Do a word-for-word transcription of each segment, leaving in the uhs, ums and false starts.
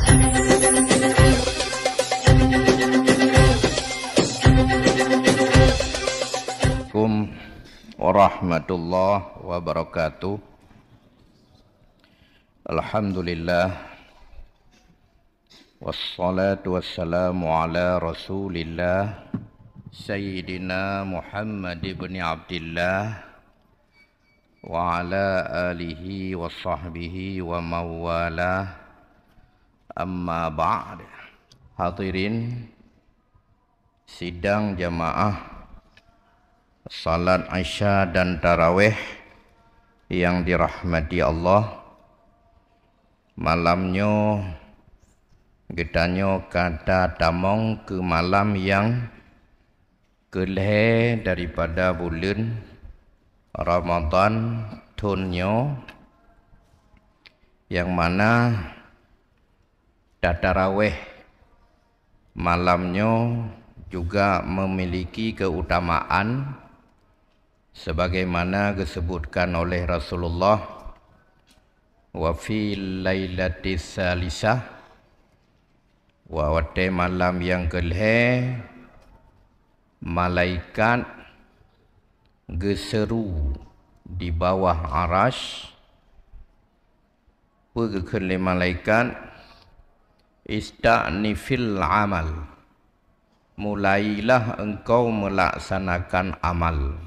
Assalamualaikum warahmatullahi wabarakatuh. Alhamdulillah. Wassalatu wassalamu ala Rasulillah, Sayyidina Muhammad ibni Abdillah, wa ala alihi wa sahbihi wa mawalah. Amma ba'd. Hadirin sidang jamaah salat Isya dan Tarawih yang dirahmati Allah, malam nyoe geutanyoe ka tatamong keu malam nyang keulhèe daripada buleuen Ramadhan thôn nyoe, nyang mana tatarawéh malam nyoe juga memiliki keutamaan sebagaimana geusebutkan oleh Rasulullah, "Wa fi lailatis salisah," wa watèe malam nyang keulhèe, malaikat geuseuru di bawah Arasy, peue geukheun lé malaikat, "Ista'nifil amal," mulailah engkau melaksanakan amal.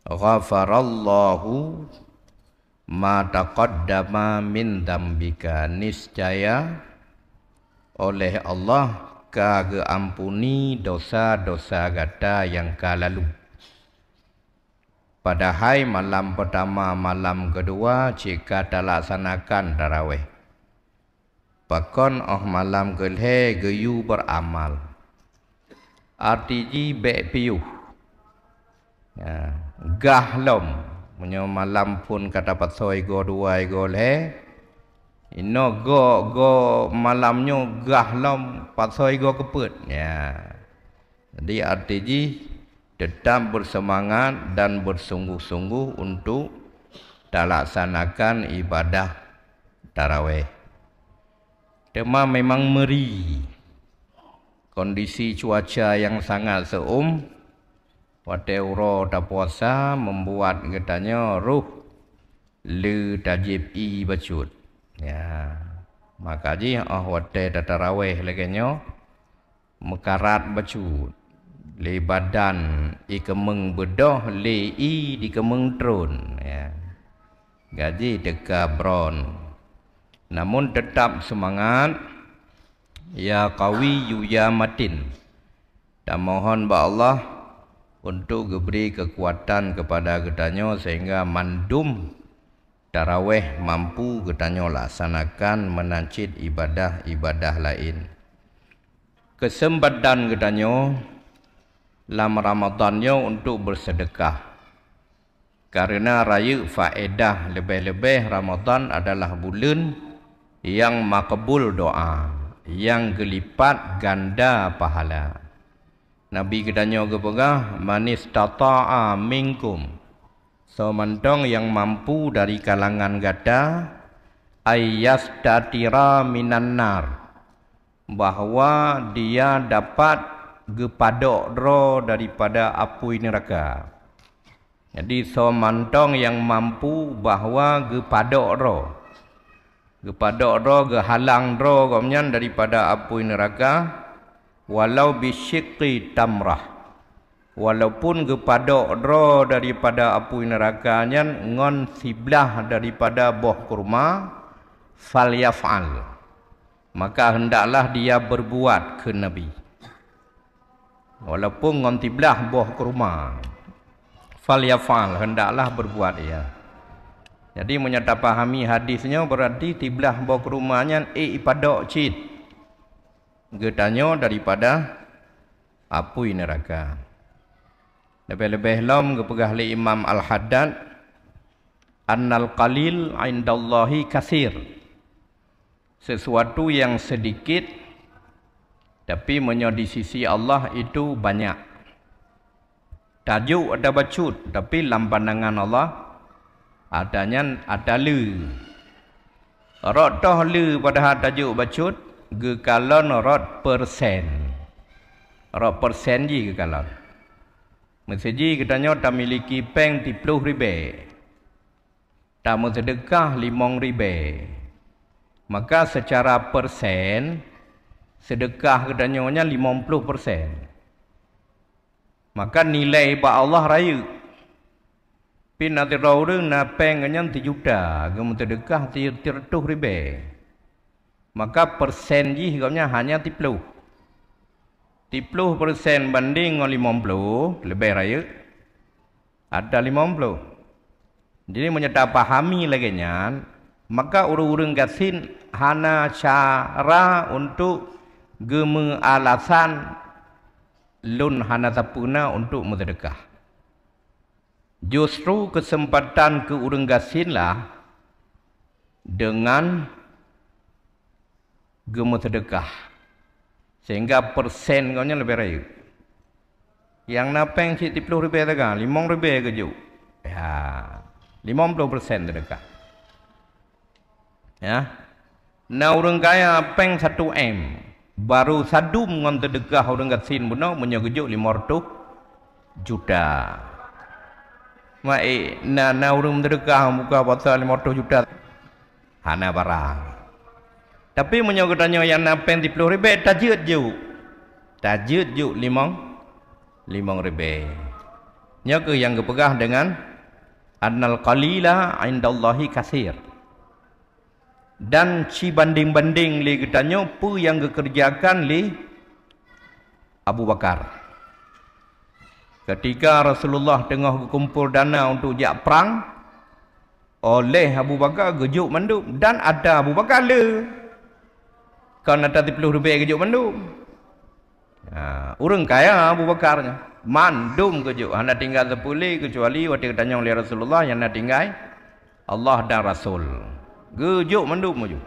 "Ghafarallahu ma taqaddama min dzambika," niscaya oleh Allah ka geuampuni dosa-dosa gata nyang ka lalu. Padahai malam peutama, malam keudua cit ka talaksanakan tarawéh. Pakon óh malam keulhèe geuyue beuramal? Arti jih bèk piôh. Ya, gah lom. Meunyoe malam phôn ka tapasoe goe dua, goe lhèe, inoe goe, goe malam nyoe gah lom pasoe goe keupeuet. Ya. Jadi, arti jih, tetap berseumangat dan bersungguh-sungguh untuk talaksanakan ibadah tarawéh. Teuma memang meuri. Kondisi cuaca nyang sangat seu'uem watèe uroe tapuasa membuat geutanyoe roh le tajieb ie bacut. Ya, maka jih óh watèe tatarawéh lagèe nyoe, meukarat bacut, lé badan ikeumeung beudôh, lé ie dikeumeung tron, ya. Gaji teuka bron. Namun teutab seumangat, ya qawiyyu ya matin. Tamohon bak Allah untuk geubri keukuatan keupada geutanyoe sehingga mandum tarawéh mampu geutanyoe laksanakan meunan cit ibadah-ibadah laén. Keuseumpatan geutanyoe lam Ramadhan nyoe untuk beuseudeukah. Kareuna rayeuk faedah, leubeh-leubeh Ramadhan adalah buleuen nyang makbul doa, nyang geulipat ganda pahala. Nabi geutanyoe geupeugah, "Manistata'a minkum," soe mantong nyang mampu dari kalangan gata, "ayyastatira minan nar," bahwa dia dapat geupadok droe daripada apui neuraka. Jadi, soe mantong nyang mampu bahwa geupadok droe, geupadok droe, geuhalang droe gobnyan daripada apui neuraka, walau bisyiqqi tamrah, walaupun geupadok droe daripada apui neuraka nyan ngon siblah daripada boh kurma, falyaf'al, maka hendaklah dia berbuat, kheun Nabi. Walaupun ngon siblah boh kurma, falyaf'al, hendaklah berbuat ia. Jadi, meunyoe tapahami hadis nyoe, berarti siblah boh kurma nyan ék ipadok cit geutanyoe daripada apui neuraka. Leubeh-leubeh lom geupeugah lé Imam Al-Haddad, "Annal qalil 'indallahi katsir." Sesuatu yang sedikit, tapi meunyoe di sisi Allah itu banyak. Tajok ata bacut, tapi lam pandangan Allah, ata nyan ata le. Rot toh le padahai tajok bacut, geukalon rot persen. Rot persen jih geukalon. Meuseujih geutanyoe tamiliki péng siploh ribée, tameuseudeukah limong ribée, maka seucara persen seudeukah geutanyoe nyan limong ploh persen. Maka nilai bak Allah rayeuk. Pih na sidroe ureuëng na péng nyan sijuta, geumeuseudeukah sireutôh ribée. Maka persen jih gobnyan hanya siploh. Siploh persen banding ngon limong ploh, leubeh rayeuk. Ada limong ploh. Jadi, meunyoe tapahami lagée nyan, maka ureuëng-ureuëng gasien hana cara untuk geumeualasan, "Lôn hana sapeue na untuk meuseudeukah." Justru keuseumpatan keu ureuëng gasien lah deungon geumeuseudeukah, sehingga persen gobnyan leubeh rayeuk. Nyang na péng cit siploh ribée sagai, limong ribée geujok. Ya, limong ploh persen seudeukah. Ya. Na ureuëng kaya péng satu M, baru sadum ngon seudeukah ureuëng gasien bunoe meunyoe geujok limong reutôh juta. Maé na, na ureuëng meuseudeukah buka puasa limong reutôh juta? Hana barang. Tapi meunyoe geutanyoe nyang na péng siploh ribée, tajeuet jok. Tajeuet jok limong, limong ribée. Nyoe kheueh nyang geupeugah deungon, "Annal qalila indallahi katsir." Dan ci bandeng-bandeng lé geutanyoe peue nyang geukeureujakan lé Abu Bakar. Ketika Rasulullah teungoh geukumpol dana untuk jak prang, oleh Abu Bakar geujok mandum, dan atra Abu Bakar le. Kon atra siploh ribée geujok mandum. Ha, ureuëng kaya Abu Bakar nyan. Mandum geujok, hana tinggai sapeue lé keucuali watée geutanyong lé Rasulullah nyang na tinggai Allah dan Rasul. Geujok mandum laju.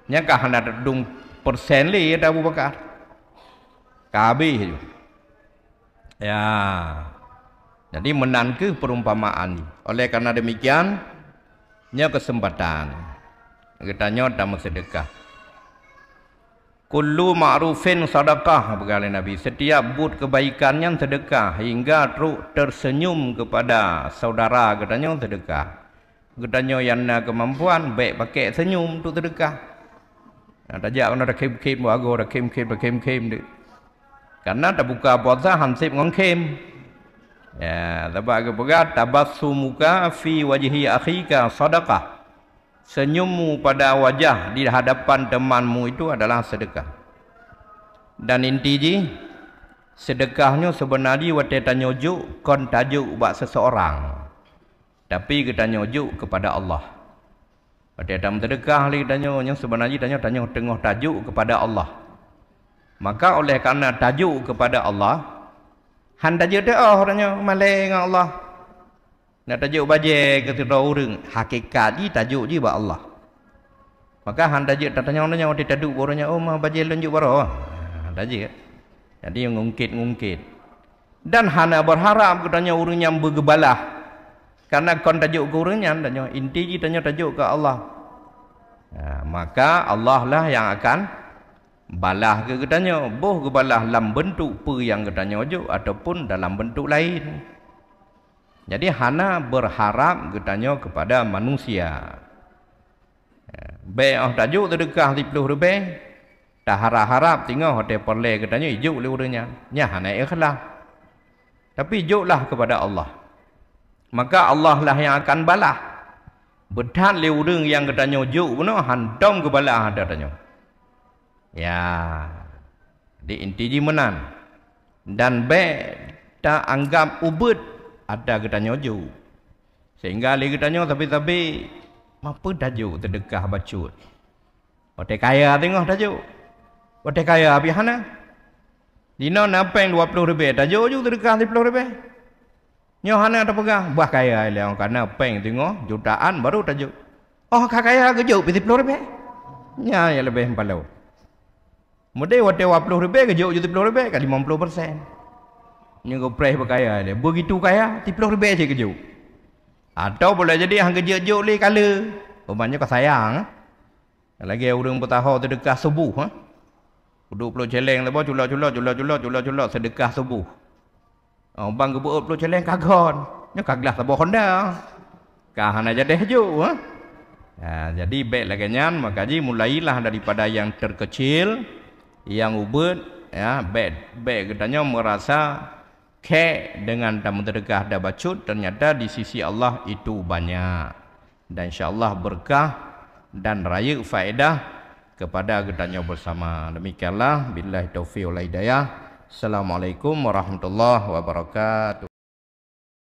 Nyan ka hana teudong persen lé atra Abu Bakar. Ka habéh laju. Ya. Jadi meunan kheueh perumpamaan. Oleh karena demikian, nyoe keuseumpatan geutanyoe tameuseudeukah. "Kullu ma'rufin sadaqah," peugah lé Nabi, "setiap buet keubaikan nyan seudeukah, hingga trok teuseunyum keupada saudara geutanyoe seudeukah." Geutanyoe nyang na keumampuan, bék pakék seunyum untuk seudeukah. Nah, tajak keunoe takhém-khém bak agoe, takhém-khém, takhém-khém deuh. Karena tabuka puasa han sép ngon khém. Ya, sabab geupeugah, "Tabassumuka fi wajhi akhika sadaqah." Senyummu pada wajah di hadapan temanmu itu adalah sedekah. Dan inti jih, sedekah nyoe seubeuna jih watée tanyoe jok kon tajok ubak seseorang, tapi geutanyoe jok keupada Allah. Watée tameuseudeukah lé geutanyoe, nyoe seubeuna jih tanyoe, tanyoe teungoh tajok keupada Allah. Maka oleh karena tajok keupada Allah, han tajeuet teuôh tanyoe malée ngon Allah. Na tajok bajée keu sidroe ureuëng, hakikat jih tajok jih bak Allah. Maka han tajeuet tatanyong-tanyong watée taduek bak ureuëng nyan, "Oh, ma bajée lôn jok baroe?" Han tajeuet. Jadi ngungkét-ngungkét. Dan hana beurharab geutanyoe ureuëng nyan beugeubalah. Karena kon tajok keu ureuëng nyan tanyoe, inti jih tanyoe tajok keu Allah. Nah, maka Allah lah nyang akan balah keu geutanyoe, boh geubalah lam beuntuk peue nyang geutanyoe jok ataupun dalam beuntuk laén. Jadi hana beurharab geutanyoe keupada manusia. Bék óh tajok seudeukah siploh ribée, taharab-harab singoh watée peureulée geutanyoe ijok lé ureuëng nyan. Nyan hana ikhlaih. Tapi joklah keupada Allah. Maka Allah lah nyang akan balah. Beuthat lé ureuëng nyang geutanyoe jok bunoe hantom geubalah atra tanyoe. Ya. Di inti jih meunan. Dan bék taanggab ubeut atra geutanyoe jok. Sehingga lé geutanyoe sabe-sabe, "Ma peue tajok seudeukah bacut? Watée kaya teungoh tajok. Watée kaya pih hana. Jinoe na péng dua ploh ribée, tajok ju seudeukah siploh ribée." Nyoe hana tapeugah, bah kaya ilée, óh ka na péng teungoh jutaan baru tajok. Óh ka kaya geujok pih siploh ribée. Nyan nyang leubeh meupalu. Meudeh watée dua ploh ribée geujok ju siploh ribée ka limong ploh persen. Nyoe geupreh beukaya ilée, beugitu kaya siploh ribée cit geujok. Atawa boleh jadi han geujok-jok lé kale. Uban nyoe ka sayang, eh? Lagèe ureueng peutaho seudeukah suboh, eh? Peuduek ploh cèlèng saboh, culok-culok, culok-culok, culok-culok, seudeukah suboh. Oh, ban geubeuôt ploh cèlèng ka gon. Nyoe ka glah saboh honda. Ka hana jadeh jok, eh? Ha, jadi bèk lagèe nyan, maka jih mulailah daripada nyang terkecil, nyang ubeuet, ya, bèk, bèk geutanyoe meurasa khèk deungon tameuseudeukah dan bacut, ternyata di sisi Allah itu banyak. Dan insya Allah berkah dan rayeuk faedah kepada geutanyoe bersama. Demikianlah, billahi taufiq wal hidayah. Assalamualaikum warahmatullahi wabarakatuh.